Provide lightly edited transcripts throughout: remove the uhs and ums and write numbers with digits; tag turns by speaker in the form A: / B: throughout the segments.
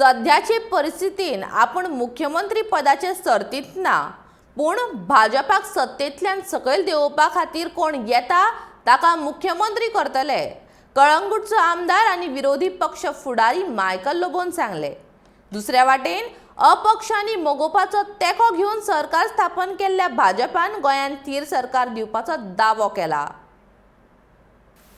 A: सध्याचे परिस्थितीन आपूण मुख्यमंत्री पदाचे सर्तींत ना, पूण भाजपाक सत्तेंतल्यान सकयल देंवोवपा खातीर कोण येता ताका मुख्यमंत्री करतले. कळंगूटचो आमदार आनी विरोधी पक्ष फुडारी मायकल लोबोन सांगले. दुसऱ्या वाटेन अपक्ष आनी मगोपाचो तेंको घेवन सरकार स्थापन केल्ल्या भाजपान गोंयांत थीर सरकार दिवपाचो दावो केला.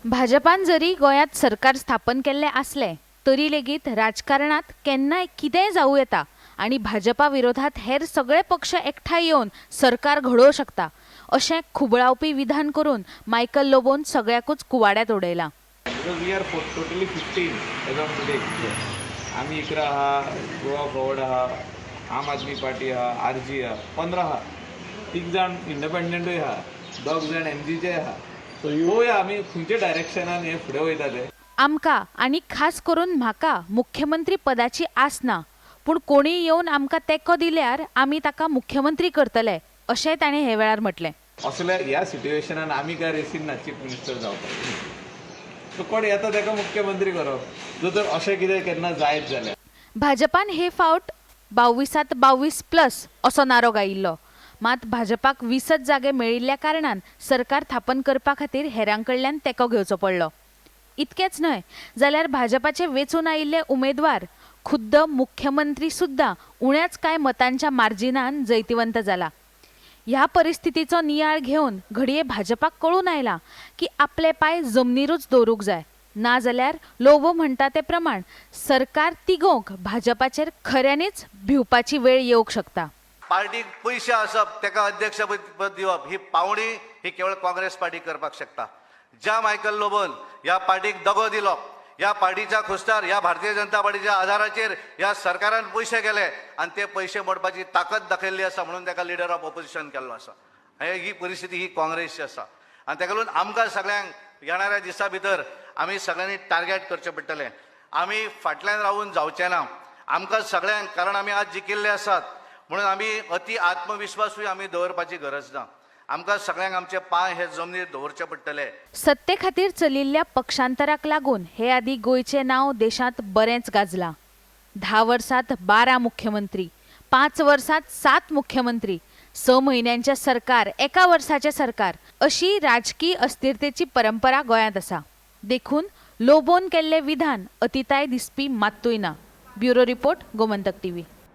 B: भाजपान जरी गोंयांत सरकार स्थापन केल्लें आसलें तरी लेगीत राजकारणांत केन्नाय कितेंय जावं येता आनी भाजपा विरोधात हेर सगळे पक्ष एकठांय येवन सरकार घडोवं शकता अशें खुबळावपी विधान करून Michael लोबोन सगळ्याकूच कुवाड्यांत उडयलां.
C: Because we are totally 15 as of today. आमी 11 आहा, गोवा फॉरवर्ड आहा, आम आदमी पार्टी आहा, आरजी आहा, 15 आहा. तीग जाण इंडिपेंडंटूय आहा, दोग जाण एमजीचे आहा. पळोवया आमी खंयच्या डायरेक्शनान हे फुडें वयता ते.
B: आमकां आनी खास करून म्हाका मुख्यमंत्री पदाची आस ना, पूण कोणीय येवन आमकां तेंको दिल्यार आमी ताका मुख्यमंत्री करतले अशेंय ताणें हे वेळार म्हटलें.
C: असल्या ह्या सिट्युएशनान आमी काय रेसीन ना चीफ मिनिस्टर जावपाक. सो कोण येता ताका मुख्यमंत्री करप जर तर अशें कितें केन्ना जायत जाल्यार.
B: भाजपान हे फावट 22 22 प्लस असो नारो गायिल्लो. मात भाजपाक 20 जागे मेळिल्ल्या कारणान सरकार थापन करपा खातीर हेरां कडल्यान तेंको घेवचो पडलो. इतकेंच न्हय जाल्यार भाजपाचे वेंचून आयिल्ले उमेदवार खुद्द मुख्यमंत्री सुद्दां उण्याच कांय मतांच्या मार्जिनान जैतिवंत जाला. ह्या परिस्थितीचो नियाळ घेवन घडये भाजपाक कळून आयलां की आपले पांय जमनीरूच दवरूंक जाय, नाजाल्यार लोबो म्हणटा ते प्रमाण सरकार तिगोवंक भाजपाचेर खऱ्यांनीच भिवपाची वेळ येवंक शकता.
D: पार्टीक पयशे आसप, ताका अध्यक्ष पद दिवप ही पावणी ही केवळ काँग्रेस पार्टी करपाक शकता. ज्या मायकल लोबोन ह्या पार्टीक दगो दिलो, ह्या पार्टीच्या खुस्तार ह्या भारतीय जनता पार्टीच्या आधाराचेर ह्या सरकारान पयशे गेले आनी ते पयशे मोडपाची ताकद दाखयल्ली आसा म्हणून ताका लिडर ऑफ ऑपोजिशन केल्लो आसा. ही परिस्थिती ही काँग्रेसची आसा आनी ताका लागून आमकां सगळ्यांक येणाऱ्या दिसा भितर आमी सगळ्यांनी टार्गेट करचें पडटलें. आमी फाटल्यान रावून जावचें ना आमकां सगळ्यांक, कारण आमी आज जिखिल्ले आसात म्हणून आमी अति आत्मविश्वासूय आमी दवरपाची गरज ना. आमकां सगळ्यांक आमचे पांय हे जमनीर दवरचे पडटले.
B: सत्ते खातीर चलिल्ल्या पक्षांतराक लागून हे आदीं गोंयचें नांव देशांत बरेंच गाजलां. 10 वर्सांत 12 मुख्यमंत्री, 5 वर्सांत 7 मुख्यमंत्री, 6 म्हयन्यांचें सरकार, 1 वर्साचें सरकार अशी राजकी अस्थिरतेची परंपरा गोंयांत आसा. देखून लोबोन केल्लें विधान अतिताय दिसपी मात्तूय ना. Bureau report, Gomantak TV.